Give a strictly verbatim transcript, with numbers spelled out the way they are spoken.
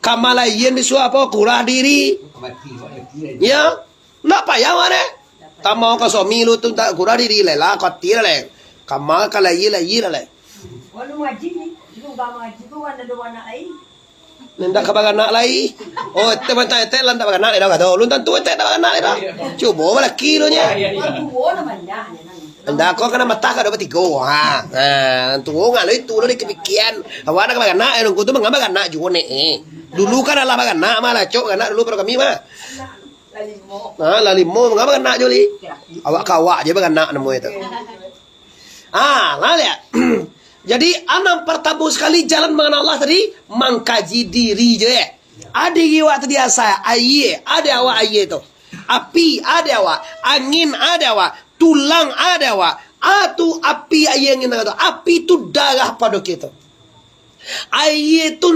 Kamalayan disuruah apo? Kurah diri. Ya. Ndak payah mah deh. Tamo ka suami lu tu tak kurah diri lai lah, khawatir lai. Kama ka lai, lai lah lai. Walau ngaji ni, lu gak ngaji tu, wan ado anak ai. Ndak ka baranak lai. Oh, etek mantang etek lah ndak baranak lai dah kato. Lun tantu etek ndak baranak lai dah. Cubo balaki lu nya. Wan tuo lah banyak ni, nang. Ndak, ko kana matah ka dua batigo. Ha. Ha, tuo ngalui tu lo dikapikian. Awak nak baranak, eh, nunggu tu mangamba baranak juo nek, eh. Dulu kan alah baranak mah, lah acok baranak dulu pado kami mah. Lah limo. Ha, lah limo, mangamba baranak juo lai. Awak ka awak je baranak namo itu. Ah, lah lihat. Jadi, a nan partamo sakali jalan manganal Allah tadi, mangkaji diri je, eh. Ado diri awak tadi asal, aia, ado awak aia tu. Api, ado awak. Angin, ado awak. Tulang, ado awak. A tu api, aia, angin, tu. Api tu darah pado kito. Aia tu